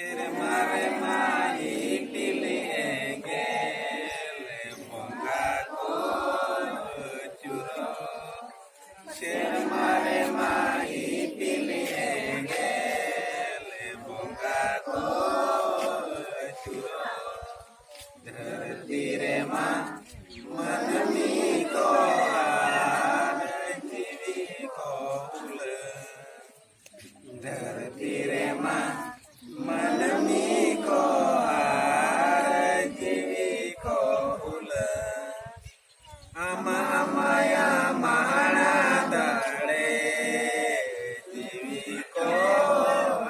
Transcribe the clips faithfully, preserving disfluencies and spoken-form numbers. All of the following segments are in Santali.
ᱥᱮᱨᱢᱟ ᱨᱮᱢᱟ ᱤᱯᱤᱞ ᱮᱸᱜᱮᱞ ᱵᱚᱸᱜᱟ ᱠᱚ ᱟᱹᱪᱩᱨᱚᱜ᱾ ᱥᱮᱨᱢᱟ ᱨᱮᱢᱟ ᱤᱯᱤᱞ ᱮᱸᱜᱮᱞ ᱵᱚᱸᱜᱟ ᱠᱚ ᱟᱹᱪᱩᱨᱚᱜ᱾ ᱫᱷᱟᱹᱨᱛᱤ ᱨᱮᱢᱟ ᱢᱟᱹᱱᱢᱤ ᱠᱚ ᱟᱨ ᱡᱤᱣᱤ ᱠᱚ ᱩᱞᱟᱹ᱾ ᱫᱷᱟᱹᱨᱛᱤ ᱨᱮᱢᱟ ᱢᱟᱹᱱᱢᱤ ᱠᱚ ᱟᱨ ᱡᱤᱣᱤ ᱠᱚ ᱩᱞᱟᱹ᱾ ᱟᱢᱟᱜ ᱢᱟᱭᱟ ᱢᱟᱦᱟᱲᱟ ᱫᱟᱲᱮ ᱡᱤᱣᱤ ᱠᱚ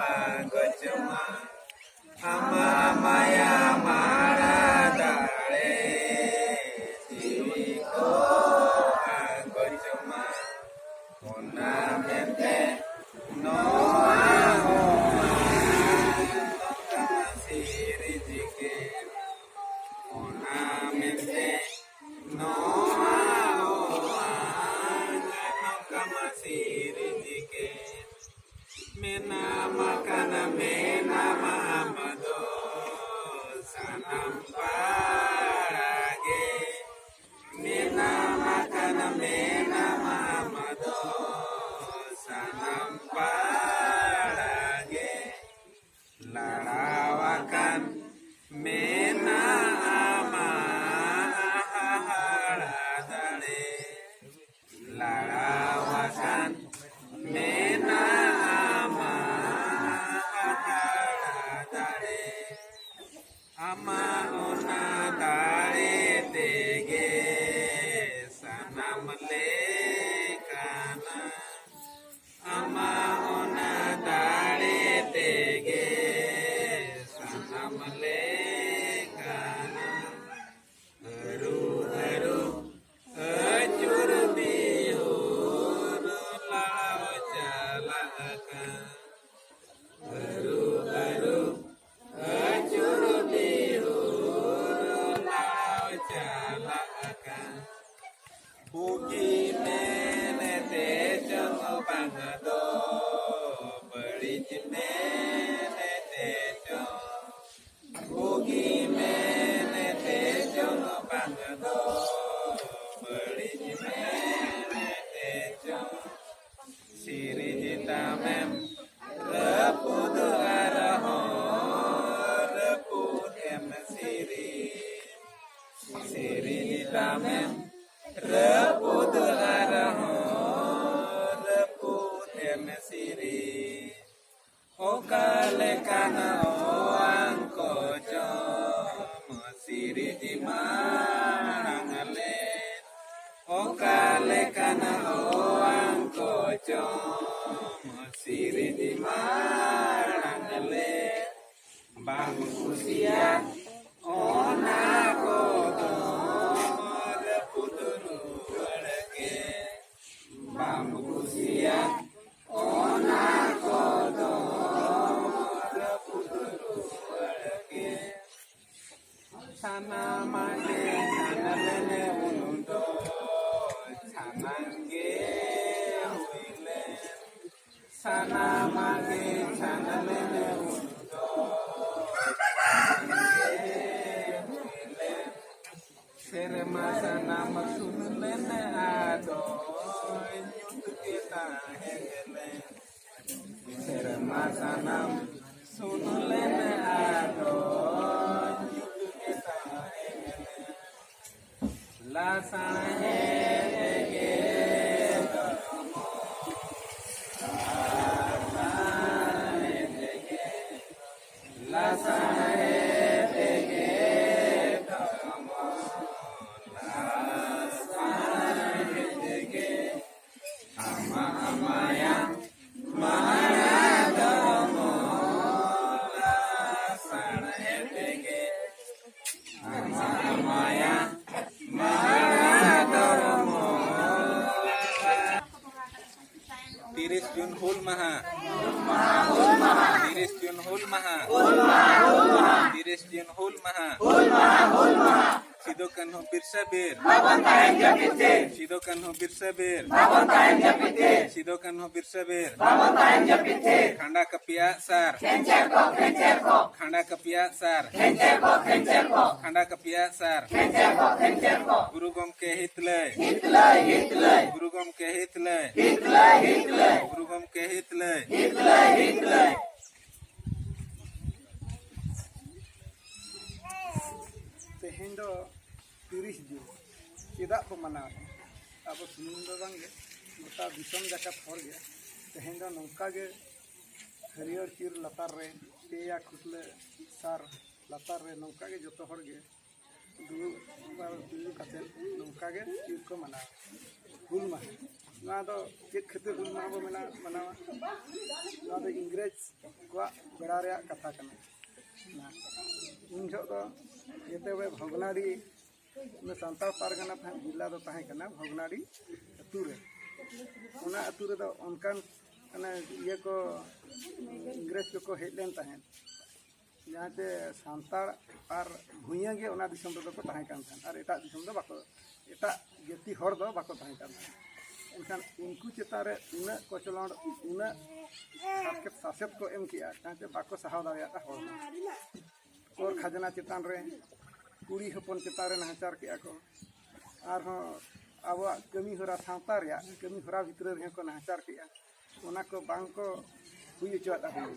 ᱟᱸᱜᱚᱪ ᱢᱟ᱾ ᱟᱢᱟᱜ ᱢᱟᱭᱟ ᱢᱟᱦᱟᱲᱟ ᱫᱟᱲᱮ ᱡᱤᱣᱤ ᱠᱚ ᱟᱸᱜᱚᱪ ᱢᱟ᱾ ᱚᱱᱟ ᱢᱮᱱᱛᱮ ᱱᱚᱣᱟ ᱦᱚᱸ ᱱᱚᱝᱠᱟ ᱢᱟ ᱥᱤᱨᱡᱤ ᱠᱮᱫ᱾ ᱚᱱᱟ ᱢᱮᱱᱛᱮ ᱱᱚᱣᱟ ᱦᱚᱸ ᱱᱚᱝᱠᱟ ᱢᱟ ᱥᱤᱨᱡᱤ ᱠᱮᱫ᱾ ᱢᱮᱱᱟᱢ ᱟᱠᱟᱱᱟ ᱢᱮᱱᱟᱢ ᱟᱢ ᱫᱚ ᱥᱟᱱᱟᱢ ᱯᱟᱲᱟ ᱜᱮ᱾ ᱢᱮᱱᱟᱢ ᱟᱠᱟᱱᱟ ᱢᱮᱱᱟᱢ ᱟᱢ ᱫᱚ ᱥᱟᱱᱟᱢ ᱯᱟᱲᱟ ᱜᱮ᱾ ᱞᱟᱲᱟᱣ ᱟᱠᱟᱱ ᱢᱮᱱᱟᱢ ᱦᱟᱦᱟᱲᱟ ᱫᱟᱲᱮ᱾ ᱞᱟᱲᱟᱣ ᱟᱠᱟᱱ ᱢᱮᱱᱟᱢ ᱦᱟᱦᱟᱲᱟ ᱫᱟᱲᱮ᱾ ᱟᱢᱟᱜ ᱚᱱᱟ ᱫᱟᱲᱮ ᱛᱮᱜᱮ ᱥᱟᱱᱟᱢ ᱞᱮᱠᱟᱱᱟ᱾ ᱟᱢᱟᱜ ᱚᱱᱟ ᱫᱟᱲᱮ ᱛᱮᱜᱮ ᱥᱟᱱᱟᱢ ᱞᱮᱠᱟᱱᱟ᱾ ᱟᱹᱨᱩ, ᱟᱹᱨᱩ, ᱟᱹᱪᱩᱨ ᱵᱤᱦᱩᱨ ᱞᱟᱲᱟᱣ ᱪᱟᱞᱟᱜ ᱠᱟᱱ᱾ ᱟᱹᱨᱩ, ᱟᱹᱨᱩ, ᱟᱹᱪᱩᱨ ᱵᱤᱦᱩᱨ ᱟᱢᱮᱢ ᱨᱟᱹᱯᱩᱫ ᱟᱨᱦᱚᱸ ᱨᱟᱹᱯᱩᱫ ᱮᱢ ᱥᱤᱨᱤ᱾ ᱚᱠᱟ ᱞᱮᱠᱟᱱ ᱚᱣᱟᱝ ᱠᱚᱪᱚᱢ ᱥᱤᱨᱤᱡᱽ ᱢᱟᱲᱟᱝ ᱞᱮᱫ? ᱚᱠᱟ ᱞᱮᱠᱟᱱ ᱚᱣᱟᱝ ᱠᱚᱪᱚᱢ ᱥᱤᱨᱤᱡᱽ ᱢᱟᱲᱟᱝ ᱞᱮᱫ? ᱵᱟᱢ ᱠᱩᱥᱤᱭᱟᱜ ᱚᱱᱟ ᱠᱚᱫᱚ ᱨᱟᱹᱯᱩᱫ ᱨᱩᱣᱟᱹᱲ ᱜᱮ᱾ ᱵᱟᱢ ᱠᱩᱥᱤᱭᱟᱜ ᱚᱱᱟ ᱠᱚᱫᱚ ᱨᱟᱹᱯᱩᱫ ᱨᱩᱣᱟᱹᱲ ᱜᱮ᱾ ᱥᱟᱱᱟᱢᱟᱜ ᱜᱮ ᱥᱟᱱᱟ ᱞᱮᱱᱮ ᱩᱱ ᱫᱚ ᱥᱟᱱᱟᱢ ᱜᱮ ᱦᱩᱭ ᱞᱮᱱ᱾ ᱥᱟᱱᱟᱢᱟᱜ ᱜᱮ ᱥᱟᱱᱟ ᱞᱮᱱᱮ ᱩᱱ ᱫᱚ ᱥᱟᱱᱟᱢ ᱜᱮ ᱦᱩᱭ ᱞᱮᱱ᱾ ᱥᱮᱨᱢᱟ ᱥᱟᱱᱟᱢ ᱥᱩᱱ ᱞᱮᱱᱮ ᱟᱫᱚ ᱧᱩᱛ ᱜᱮ ᱛᱟᱦᱮᱸ ᱞᱮᱱ᱾ ᱥᱮᱨᱢᱟ ᱥᱟᱱᱟᱢ ᱥᱩᱱ ᱞᱮᱱᱮ ᱟᱫᱚ ᱧᱩᱛ ᱜᱮ ᱛᱟᱦᱮᱸ ᱞᱮᱱ᱾ ᱞᱟᱥᱟᱬᱦᱮᱫ ᱜᱮ ᱫᱷᱚᱨᱢᱚ, ᱞᱟᱥᱟᱬᱦᱮᱫ ᱜᱮ ᱞᱟᱥᱟᱬᱦᱮᱫ ᱜᱮ ᱫᱷᱚᱨᱢᱚ, ᱞᱟᱥᱟᱬᱦᱮᱫ ᱜᱮ ᱟᱢᱟᱜ ᱢᱟᱭᱟ ᱢᱟᱨᱟ ᱫᱷᱚᱨᱢᱚ, ᱞᱟᱥᱟᱬᱦᱮᱫ ᱜᱮ ᱟᱢᱟᱜ ᱢᱟᱭᱟ ᱢᱟᱨᱟ ᱫᱷᱚᱨᱢᱚ᱾ ᱛᱤᱨᱤᱥ ᱡᱩᱱ ᱦᱩᱞ ᱢᱟᱦᱟ᱾ ᱛᱤᱨᱤᱥ ᱡᱩᱱ ᱦᱩᱞ ᱢᱟᱦᱟ᱾ ᱛᱤᱨᱤᱥ ᱡᱩᱱ ᱦᱩᱞ ᱢᱟᱦᱟ᱾ ᱥᱤᱫᱩ ᱠᱟᱹᱱᱦᱩ ᱵᱤᱨᱥᱟ ᱵᱤᱨ᱾ ᱵᱟᱵᱚᱱ ᱛᱟᱦᱮᱱ ᱡᱟᱹᱯᱤᱫ ᱛᱷᱤᱨ᱾ ᱥᱤᱫᱩ ᱠᱟᱹᱱᱦᱩ ᱵᱤᱨᱥᱟ ᱵᱤᱨ᱾ ᱵᱟᱵᱚᱱ ᱛᱟᱦᱮᱱ ᱡᱟᱹᱯᱤᱫ ᱛᱷᱤᱨ᱾ ᱥᱤᱫᱩ ᱠᱟᱹᱱᱦᱩ ᱵᱤᱨᱥᱟ ᱵᱤᱨ᱾ ᱵᱟᱵᱚᱱ ᱛᱟᱦᱮᱱ ᱡᱟᱹᱯᱤᱫ ᱛᱷᱤᱨ᱾ ᱠᱷᱟᱸᱰᱟ ᱠᱟᱹᱯᱤ ᱟᱜ ᱥᱟᱨ᱾ ᱠᱷᱮᱧᱪᱮᱨ ᱠᱚ, ᱠᱷᱮᱧᱪᱮᱨ ᱠᱚ᱾ ᱠᱷᱟᱸᱰᱟ ᱠᱟᱹᱯᱤ ᱟᱜ ᱥᱟᱨ᱾ ᱠᱷᱮᱧᱪᱮᱨ ᱠᱚ, ᱠᱷᱮᱧᱪᱮᱨ ᱠᱚ᱾ ᱠᱷᱟᱸᱰᱟ ᱠᱟᱹᱯᱤ ᱟᱜ ᱥᱟᱨ᱾ ᱠᱷᱮᱧᱪᱮᱨ ᱠᱚ, ᱠᱷᱮᱧᱪᱮᱨ ᱠᱚ᱾ ᱜᱩᱨᱩ ᱜᱚᱢᱠᱮ ᱦᱤᱛᱞᱟᱹᱭ᱾ ᱦᱤᱛᱞᱟᱹᱭ, ᱦᱤᱛᱞᱟᱹᱭ᱾ ᱜᱩᱨᱩ ᱜᱚᱢᱠᱮ ᱦᱤᱛᱞᱟᱹᱭ᱾ ᱦᱤᱛᱞᱟᱹᱭ, ᱦᱤᱛᱞᱟᱹᱭ᱾ ᱜᱩᱨᱩ ᱜᱚᱢᱠᱮ ᱦᱤᱛᱞᱟᱹᱭ᱾ ᱦᱤᱛᱞᱟᱹᱭ, ᱦᱤᱛᱞᱟᱹᱭ᱾ ᱛᱮᱦᱮᱧ ᱫᱚ ᱛᱤᱨᱤᱥ ᱡᱩᱱ᱾ ᱪᱮᱫᱟᱜ ᱠᱚ ᱢᱟᱱᱟᱣᱮᱫᱼᱟ? ᱟᱵᱚ ᱥᱩᱢᱩᱝ ᱫᱚ ᱵᱟᱝᱜᱮ, ᱜᱚᱴᱟ ᱫᱤᱥᱚᱢ ᱡᱟᱠᱟᱛ ᱦᱚᱲᱜᱮ ᱛᱮᱦᱮᱧ ᱫᱚ ᱱᱚᱝᱠᱟ ᱜᱮ ᱦᱟᱹᱨᱭᱟᱹᱲ ᱪᱤᱨ ᱞᱟᱛᱟᱨ ᱨᱮ, ᱯᱮᱭᱟ ᱠᱷᱩᱥᱞᱟᱹ ᱥᱟᱨ ᱞᱟᱛᱟᱨ ᱨᱮ ᱱᱚᱝᱠᱟ ᱜᱮ ᱡᱚᱛᱚ ᱦᱚᱲᱜᱮ ᱫᱩᱲᱩᱵ ᱟᱨ ᱛᱤᱸᱜᱩ ᱠᱟᱛᱮ ᱱᱚᱝᱠᱟ ᱜᱮ ᱪᱤᱨ ᱠᱚ ᱢᱟᱱᱟᱣᱟ᱾ ᱦᱩᱞ ᱢᱟᱦᱟ, ᱱᱚᱣᱟ ᱫᱚ ᱪᱮᱫ ᱠᱷᱟᱹᱛᱤᱨ ᱦᱩᱞ ᱢᱟᱦᱟ ᱵᱚ ᱢᱮᱱᱟ, ᱢᱟᱱᱟᱣᱟ? ᱱᱚᱣᱟ ᱫᱚ ᱤᱝᱨᱮᱡᱽ ᱠᱚᱣᱟᱜ ᱵᱮᱲᱟ ᱨᱮᱭᱟᱜ ᱠᱟᱛᱷᱟ ᱠᱟᱱᱟ᱾ ᱩᱱ ᱡᱚᱦᱚᱜ ᱫᱚ ᱡᱮᱛᱮ ᱵᱷᱚᱜᱽᱱᱟᱰᱤ ᱚᱱᱟ ᱥᱟᱱᱛᱟᱲ ᱯᱟᱨᱜᱟᱱᱟ ᱛᱟᱦᱮᱸᱫ, ᱡᱮᱞᱟ ᱫᱚ ᱛᱟᱦᱮᱸ ᱠᱟᱱᱟ ᱵᱷᱚᱜᱽᱱᱟᱰᱤ ᱟᱹᱛᱩ ᱨᱮ᱾ ᱚᱱᱟ ᱟᱹᱛᱩ ᱨᱮᱫᱚ ᱚᱱᱠᱟᱱ ᱢᱟᱱᱮ ᱤᱭᱟᱹ ᱠᱚ, ᱤᱝᱨᱮᱡᱽ ᱠᱚᱠᱚ ᱦᱮᱡ ᱞᱮᱱ ᱛᱟᱦᱮᱸᱫ, ᱡᱟᱦᱟᱸ ᱪᱮ ᱥᱟᱱᱛᱟᱲ ᱟᱨ ᱵᱷᱩᱭᱟᱹ ᱜᱮ ᱚᱱᱟ ᱫᱤᱥᱚᱢ ᱨᱮᱫᱚ ᱠᱚ ᱛᱟᱦᱮᱸ ᱠᱟᱱ ᱛᱟᱦᱮᱸᱫ, ᱟᱨ ᱮᱴᱟᱜ ᱫᱤᱥᱚᱢ ᱫᱚ ᱵᱟᱠᱚ, ᱮᱴᱟᱜ ᱡᱟᱹᱛᱤ ᱦᱚᱲ ᱫᱚ ᱵᱟᱠᱚ ᱛᱟᱦᱮᱸ ᱠᱟᱱ ᱛᱟᱦᱮᱸᱫ᱾ ᱮᱱᱠᱷᱟᱱ ᱩᱱᱠᱩ ᱪᱮᱛᱟᱱ ᱨᱮ ᱩᱱᱟᱹᱜ ᱠᱚᱪᱞᱚᱱ, ᱩᱱᱟᱹᱜ ᱦᱟᱨᱠᱮᱛ ᱥᱟᱥᱮᱛ ᱠᱚ ᱮᱢ ᱠᱮᱜᱼᱟ, ᱡᱟᱦᱟᱸ ᱪᱮ ᱵᱟᱠᱚ ᱥᱟᱦᱟᱣ ᱫᱟᱲᱮᱭᱟᱫᱟ ᱦᱚᱲ ᱫᱚ᱾ ᱠᱚᱨ ᱠᱷᱟᱡᱽᱱᱟ ᱪᱮᱛᱟᱱ ᱨᱮ, ᱠᱩᱲᱤ ᱦᱚᱯᱚᱱ ᱪᱮᱛᱟᱱ ᱨᱮ ᱱᱟᱦᱟᱪᱟᱨ ᱠᱮᱜᱼᱟ ᱠᱚ᱾ ᱟᱨᱦᱚᱸ ᱟᱵᱚᱣᱟᱜ ᱠᱟᱹᱢᱤ ᱦᱚᱨᱟ, ᱥᱟᱶᱛᱟ ᱨᱮᱭᱟᱜ ᱠᱟᱹᱢᱤ ᱦᱚᱨᱟ ᱵᱷᱤᱛᱨᱤ ᱨᱮᱦᱚᱸ ᱠᱚ ᱱᱟᱦᱟᱪᱟᱨ ᱠᱮᱜᱼᱟ᱾ ᱚᱱᱟ ᱠᱚ ᱵᱟᱝ ᱠᱚ ᱦᱩᱭ ᱦᱚᱪᱚᱣᱟᱫ ᱛᱟᱵᱚᱱᱟ᱾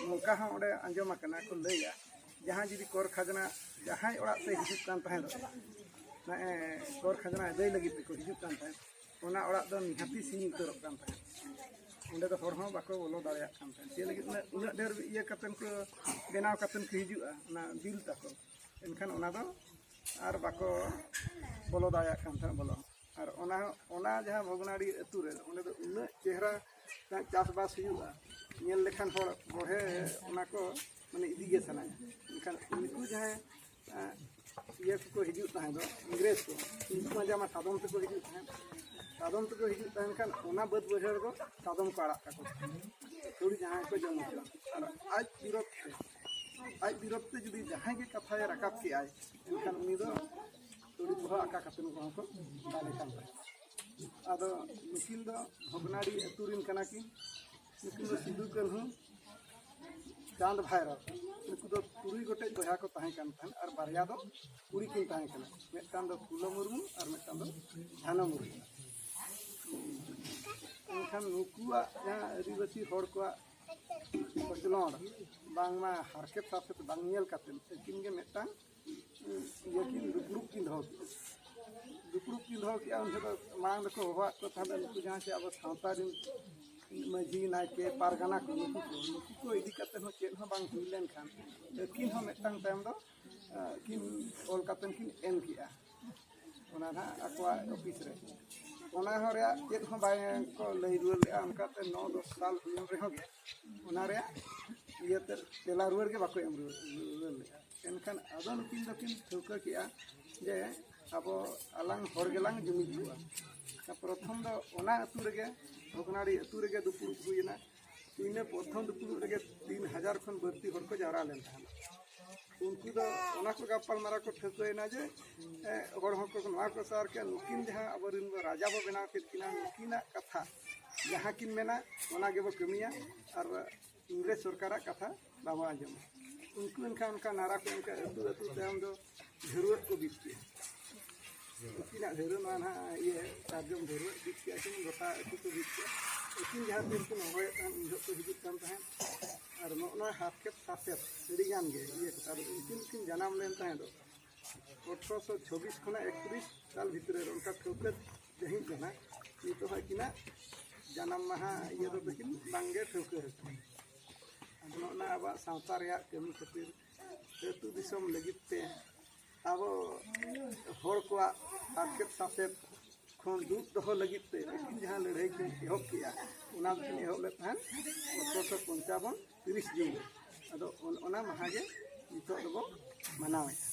ᱱᱚᱝᱠᱟ ᱦᱚᱸ ᱚᱸᱰᱮ ᱟᱸᱡᱚᱢ ᱟᱠᱟᱱᱟ ᱠᱚ ᱞᱟᱹᱭᱟ, ᱡᱟᱦᱟᱸᱭ ᱡᱩᱫᱤ ᱠᱚᱨ ᱠᱷᱟᱡᱽᱱᱟ, ᱡᱟᱦᱟᱸᱭ ᱚᱲᱟᱜ ᱛᱮ ᱦᱤᱡᱩᱜ ᱠᱟᱱ ᱛᱟᱦᱮᱸᱫ, ᱱᱮᱜᱼᱮ ᱠᱚᱨ ᱠᱷᱟᱡᱽᱱᱟ ᱟᱹᱫᱟᱹᱭ ᱞᱟᱹᱜᱤᱫ ᱛᱮᱠᱚ ᱦᱤᱡᱩᱜ ᱠᱟᱱ ᱛᱟᱦᱮᱸᱫ, ᱚᱱᱟ ᱚᱲᱟᱜ ᱫᱚ ᱱᱤᱦᱟᱹᱛᱤ ᱥᱤᱧ ᱩᱛᱟᱹᱨᱚᱜ ᱠᱟᱱ ᱛᱟᱦᱮᱸᱫ᱾ ᱚᱸᱰᱮ ᱫᱚ ᱦᱚᱲ ᱦᱚᱸ ᱵᱟᱠᱚ ᱵᱚᱞᱚ ᱫᱟᱲᱮᱭᱟᱜ ᱠᱟᱱ ᱛᱟᱦᱮᱸᱫ᱾ ᱪᱮᱫ ᱞᱟᱹᱜᱤᱫ ᱩᱱᱟᱹᱜ, ᱩᱱᱟᱹᱜ ᱰᱷᱮᱨ ᱤᱭᱟᱹ ᱠᱟᱛᱮᱫ ᱠᱚ ᱵᱮᱱᱟᱣ ᱠᱟᱛᱮᱫ ᱠᱚ ᱦᱤᱡᱩᱜᱼᱟ, ᱚᱱᱟ ᱵᱤᱞ ᱛᱟᱠᱚ, ᱮᱱᱠᱷᱟᱱ ᱚᱱᱟ ᱫᱚ ᱟᱨ ᱵᱟᱠᱚ ᱵᱚᱞᱚ ᱫᱟᱲᱮᱭᱟᱜ ᱠᱟᱱ ᱛᱟᱦᱮᱸᱫ ᱵᱚᱞᱚ᱾ ᱟᱨ ᱚᱱᱟ, ᱚᱱᱟ ᱡᱟᱦᱟᱸ ᱵᱷᱚᱜᱽᱱᱟᱰᱤ ᱟᱹᱛᱩ ᱨᱮ, ᱚᱸᱰᱮ ᱫᱚ ᱩᱱᱟᱹᱜ ᱪᱮᱦᱨᱟ ᱪᱟᱥᱵᱟᱥ ᱦᱩᱭᱩᱜᱼᱟ, ᱧᱮᱞ ᱞᱮᱠᱷᱟᱱ ᱦᱚᱲ ᱵᱚᱲᱦᱮ ᱚᱱᱟ ᱠᱚ ᱢᱟᱱᱮ ᱤᱫᱤ ᱜᱮ ᱥᱟᱱᱟᱭᱟ᱾ ᱮᱱᱠᱷᱟᱱ ᱩᱱᱠᱩ ᱡᱟᱦᱟᱸᱭ, ᱮᱸ, ᱤᱭᱟᱹ ᱠᱚᱠᱚ ᱦᱤᱡᱩᱜ ᱛᱟᱦᱮᱸ ᱫᱚ, ᱤᱝᱨᱮᱡᱽ ᱠᱚ, ᱩᱱᱠᱩ ᱢᱟ ᱡᱟᱢᱟ ᱥᱟᱫᱚᱢ ᱛᱮᱠᱚ ᱦᱤᱡᱩᱜ ᱛᱟᱦᱮᱸᱫ᱾ ᱥᱟᱫᱚᱢ ᱛᱮᱠᱚ ᱦᱤᱡᱩᱜ ᱛᱟᱦᱮᱸ ᱠᱷᱟᱱ ᱚᱱᱟ ᱵᱟᱹᱫᱽ ᱵᱟᱹᱭᱦᱟᱹᱲ ᱫᱚ ᱥᱟᱫᱚᱢ ᱠᱚ ᱟᱲᱟᱜ ᱠᱟᱠᱚ ᱛᱟᱦᱮᱸᱫ᱾ ᱛᱩᱲᱤ ᱡᱟᱦᱟᱸᱭ ᱠᱚ ᱡᱚᱢ ᱦᱚᱪᱚ᱾ ᱟᱨ ᱟᱡ ᱵᱤᱨᱳᱫᱷ ᱛᱮ, ᱟᱡ ᱵᱤᱨᱳᱫᱷ ᱛᱮ ᱡᱩᱫᱤ ᱡᱟᱦᱟᱸᱭ ᱜᱮ ᱠᱟᱛᱷᱟᱭ ᱨᱟᱠᱟᱵ ᱠᱮᱜᱼᱟᱭ, ᱮᱱᱠᱷᱟᱱ ᱩᱱᱤ ᱫᱚ ᱛᱩᱲᱤ ᱠᱚᱦᱚᱸ ᱟᱠᱟ ᱠᱟᱛᱮ ᱠᱚᱦᱚᱸ ᱠᱚ ᱫᱟᱞᱮ ᱠᱟᱱ ᱛᱟᱦᱮᱸᱫ᱾ ᱟᱫᱚ ᱱᱩᱠᱤᱱ ᱫᱚ ᱵᱷᱚᱜᱽᱱᱟᱰᱤ ᱟᱹᱛᱩ ᱨᱮᱱ ᱠᱟᱱᱟ ᱠᱤᱱ᱾ ᱱᱩᱠᱤᱱ ᱫᱚ ᱥᱤᱫᱩ ᱠᱟᱹᱱᱦᱩ ᱪᱟᱸᱫᱽ ᱵᱷᱟᱭᱨᱚ, ᱱᱩᱠᱩ ᱫᱚ ᱛᱩᱨᱩᱭ ᱜᱚᱴᱮᱡ ᱵᱚᱭᱦᱟ ᱠᱚ ᱛᱟᱦᱮᱸ ᱠᱟᱱ ᱛᱟᱦᱮᱸᱫ ᱟᱨ ᱵᱟᱨᱭᱟ ᱫᱚ ᱠᱩᱲᱤ ᱠᱤᱱ ᱛᱟᱦᱮᱸ ᱠᱟᱱᱟ, ᱢᱤᱫᱴᱟᱝ ᱫᱚ ᱯᱷᱩᱞᱳ ᱢᱩᱨᱢᱩ ᱟᱨ ᱢᱤᱫᱴᱟᱝ ᱫᱚ ᱡᱷᱟᱱᱚ ᱢᱩᱨᱢᱩ᱾ ᱮᱱᱠᱷᱟᱱ ᱱᱩᱠᱩᱣᱟᱜ ᱡᱟᱦᱟᱸ ᱟᱹᱫᱤᱵᱟᱹᱥᱤ ᱦᱚᱲ ᱠᱚᱣᱟᱜ ᱠᱚᱪᱞᱚᱱ, ᱵᱟᱝᱢᱟ ᱦᱟᱨᱠᱮᱛ ᱥᱟᱥᱮᱛ ᱵᱟᱝ ᱧᱮᱞ ᱠᱟᱛᱮᱫ ᱟᱹᱠᱤᱱ ᱜᱮ ᱢᱤᱫᱴᱟᱝ ᱤᱭᱟᱹ ᱠᱤᱱ ᱫᱩᱯᱲᱩᱵ ᱠᱤᱱ ᱫᱚᱦᱚ ᱠᱮᱫᱼᱟ᱾ ᱫᱩᱯᱲᱩᱵ ᱠᱤᱱ ᱫᱚᱦᱚ ᱠᱮᱜᱼᱟ, ᱩᱱ ᱡᱚᱦᱚᱜ ᱫᱚ ᱢᱟᱲᱟᱝ ᱫᱚᱠᱚ ᱦᱚᱦᱚᱣᱟᱫ ᱠᱚ ᱛᱟᱦᱮᱸᱫ, ᱱᱩᱠᱩ ᱡᱟᱦᱟᱸ ᱪᱮ ᱟᱵᱚ ᱥᱟᱶᱛᱟ ᱨᱮᱱ ᱢᱟᱹᱡᱷᱤ, ᱱᱟᱭᱠᱮ, ᱯᱟᱨᱜᱟᱱᱟ ᱠᱚ, ᱱᱩᱠᱩ ᱠᱚ, ᱱᱩᱠᱩ ᱠᱚ ᱤᱫᱤ ᱠᱟᱛᱮ ᱦᱚᱸ ᱪᱮᱫ ᱦᱚᱸ ᱵᱟᱝ ᱦᱩᱭ ᱞᱮᱱᱠᱷᱟᱱ, ᱟᱹᱠᱤᱱ ᱦᱚᱸ ᱢᱤᱫᱴᱟᱝ ᱛᱟᱭᱚᱢ ᱫᱚ, ᱟᱸ, ᱠᱤᱱ ᱚᱞ ᱠᱟᱛᱮ ᱠᱤᱱ ᱮᱢ ᱠᱮᱜᱼᱟ᱾ ᱚᱱᱟ ᱱᱟᱦᱟᱜ ᱟᱠᱚᱣᱟᱜ ᱚᱯᱷᱤᱥ ᱨᱮ᱾ ᱚᱱᱟ ᱦᱚᱸ ᱨᱮᱭᱟᱜ ᱪᱮᱫ ᱦᱚᱸ ᱵᱟᱭ ᱠᱚ ᱞᱟᱹᱭ ᱨᱩᱣᱟᱹᱲ ᱞᱮᱜᱼᱟ᱾ ᱚᱱᱠᱟᱛᱮ ᱱᱚ ᱫᱚᱥ ᱥᱟᱞ ᱦᱩᱭᱮᱱ ᱨᱮᱦᱚᱸ ᱜᱮ ᱚᱱᱟ ᱨᱮᱭᱟᱜ ᱤᱭᱟᱹᱛᱮ ᱛᱮᱞᱟ ᱨᱩᱣᱟᱹᱲ ᱜᱮ ᱵᱟᱠᱚ ᱮᱢ ᱨᱩᱣᱟᱹᱲ, ᱨᱩᱣᱟᱹᱲ ᱞᱮᱜᱼᱟ᱾ ᱮᱱᱠᱷᱟᱱ ᱟᱫᱚ ᱱᱩᱠᱤᱱ ᱫᱚᱠᱤᱱ ᱴᱷᱟᱹᱣᱠᱟᱹ ᱠᱮᱜᱼᱟ ᱡᱮ ᱟᱵᱚ ᱟᱞᱟᱝ ᱦᱚᱲ ᱜᱮᱞᱟᱝ ᱡᱩᱢᱤᱫ ᱠᱚᱣᱟ᱾ ᱯᱨᱚᱛᱷᱚᱢ ᱫᱚ ᱚᱱᱟ ᱟᱹᱛᱩ ᱨᱮᱜᱮ, ᱵᱷᱚᱜᱽᱱᱟᱰᱤ ᱟᱹᱛᱩ ᱨᱮᱜᱮ ᱫᱩᱯᱲᱩᱵ ᱦᱩᱭᱮᱱᱟ᱾ ᱤᱱᱟᱹ ᱯᱨᱚᱛᱷᱚᱢ ᱫᱩᱯᱲᱩᱵ ᱨᱮᱜᱮ ᱛᱤᱱ ᱦᱟᱡᱟᱨ ᱠᱷᱚᱱ ᱵᱟᱹᱲᱛᱤ ᱦᱚᱲ ᱠᱚ ᱡᱟᱣᱨᱟ ᱞᱮᱱ ᱛᱟᱦᱮᱸᱫ᱾ ᱩᱱᱠᱩ ᱫᱚ ᱚᱱᱟ ᱠᱚ ᱜᱟᱯᱟᱞᱢᱟᱨᱟᱣ ᱠᱚ ᱴᱷᱟᱹᱣᱠᱟᱹᱭᱮᱱᱟ ᱡᱮ, ᱮ, ᱦᱚᱲ ᱦᱚᱸᱠᱚ ᱱᱚᱣᱟ ᱠᱚ ᱥᱟᱨ ᱠᱮᱫ, ᱱᱩᱠᱤᱱ ᱡᱟᱦᱟᱸ ᱟᱵᱚᱨᱮᱱ ᱵᱚ ᱨᱟᱡᱟ ᱵᱚ ᱵᱮᱱᱟᱣ ᱠᱮᱫ ᱠᱤᱱᱟ, ᱱᱩᱠᱤᱱᱟᱜ ᱠᱟᱛᱷᱟ ᱡᱟᱦᱟᱸ ᱠᱤᱱ ᱢᱮᱱᱟ, ᱚᱱᱟ ᱜᱮᱵᱚ ᱠᱟᱹᱢᱤᱭᱟ᱾ ᱟᱨ ᱤᱝᱨᱮᱡᱽ ᱥᱚᱨᱠᱟᱨᱟᱜ ᱠᱟᱛᱷᱟ ᱵᱟᱵᱚ ᱟᱸᱡᱚᱢᱟ᱾ ᱩᱱᱠᱩ ᱮᱱᱠᱷᱟᱱ ᱚᱱᱠᱟ ᱱᱟᱨᱟ ᱠᱚ ᱮᱱᱠᱷᱟᱱ ᱟᱹᱛᱩ ᱟᱹᱛᱩ ᱛᱟᱭᱚᱢ ᱫᱚ ᱰᱷᱟᱹᱨᱣᱟᱹᱜ ᱠᱚ ᱵᱤᱫ ᱠᱮᱜᱼᱟ᱾ ᱩᱱᱠᱤᱱᱟᱜ ᱰᱷᱟᱹᱨᱣᱟᱹᱜ ᱱᱚᱣᱟ ᱱᱟᱦᱟᱜ ᱤᱭᱟᱹ ᱥᱟᱨᱡᱚᱢ ᱰᱷᱟᱹᱨᱣᱟᱹᱜ ᱵᱤᱫ ᱠᱮᱜᱼᱟ ᱠᱤᱱ, ᱜᱚᱴᱟ ᱟᱹᱛᱩ ᱠᱚ ᱵᱤᱫ ᱠᱮᱜᱼᱟ᱾ ᱩᱱᱠᱤᱱ ᱡᱟᱦᱟᱸ ᱛᱤᱱ ᱠᱤᱱ ᱦᱚᱦᱚᱭᱮᱫ ᱛᱟᱦᱮᱸᱫ, ᱩᱱ ᱡᱚᱦᱚᱜ ᱠᱚ ᱦᱤᱡᱩᱜ ᱠᱟᱱ ᱛᱟᱦᱮᱸᱫ᱾ ᱟᱨ ᱱᱚᱜᱼᱚ ᱱᱚᱣᱟ ᱦᱟᱨᱠᱮᱛ ᱥᱟᱥᱮᱛ ᱟᱹᱰᱤ ᱜᱟᱱ ᱜᱮ ᱤᱭᱟᱹ ᱠᱟᱛᱮ, ᱟᱫᱚ ᱩᱱᱠᱤᱱ ᱠᱤᱱ ᱡᱟᱱᱟᱢ ᱞᱮᱱ ᱛᱟᱦᱮᱸᱫ ᱫᱚ ᱟᱴᱷᱨᱚᱥᱚ ᱪᱷᱚᱵᱵᱤᱥ ᱠᱷᱚᱱᱟᱜ ᱮᱠᱛᱨᱤᱥ ᱥᱟᱞ ᱵᱷᱤᱛᱨᱤ ᱨᱮ ᱚᱱᱠᱟ ᱴᱷᱟᱹᱣᱠᱟᱹ ᱡᱟᱹᱦᱤᱡ ᱫᱚ ᱱᱟᱦᱟᱜ ᱱᱤᱛᱚᱜ ᱦᱚᱸ ᱟᱹᱠᱤᱱᱟᱜ ᱡᱟᱱᱟᱢ ᱢᱟᱦᱟ ᱤᱭᱟᱹ ᱫᱚ ᱛᱟᱹᱠᱤᱱ ᱵᱟᱝᱜᱮ ᱴᱷᱟᱹᱣᱠᱟᱹ ᱟᱠᱟᱱᱟ᱾ ᱟᱫᱚ ᱱᱚᱜᱼᱚ ᱱᱟ ᱟᱵᱚᱣᱟᱜ ᱥᱟᱶᱛᱟ ᱨᱮᱭᱟᱜ ᱠᱟᱹᱢᱤ ᱠᱷᱟᱹᱛᱤᱨ ᱟᱹᱛᱩ ᱫᱤᱥᱚᱢ ᱞᱟᱹᱜᱤᱫ ᱛᱮ ᱟᱵᱚ ᱦᱚᱲ ᱠᱚᱣᱟᱜ ᱦᱟᱨᱠᱮᱛ ᱥᱟᱥᱮᱛ ᱠᱷᱚᱱ ᱫᱩᱜ ᱫᱚᱦᱚ ᱞᱟᱹᱜᱤᱫ ᱛᱮ ᱟᱹᱠᱤᱱ ᱡᱟᱦᱟᱸ ᱞᱟᱹᱲᱦᱟᱹᱭ ᱠᱤᱱ ᱮᱦᱚᱵ ᱠᱮᱜᱼᱟ, ᱚᱱᱟ ᱫᱚᱠᱤᱱ ᱮᱦᱚᱵ ᱞᱮᱫ ᱛᱟᱦᱮᱸᱫ ᱟᱴᱷᱨᱚᱥᱚ ᱯᱚᱧᱪᱟᱵᱚᱱ ᱛᱤᱨᱤᱥ ᱡᱩᱱ ᱨᱮ᱾ ᱟᱫᱚ ᱚᱱ-, ᱚᱱᱟ ᱢᱟᱦᱟ ᱜᱮ ᱱᱤᱛᱚᱜ ᱫᱚᱵᱚ ᱢᱟᱱᱟᱣᱮᱫᱼᱟ᱾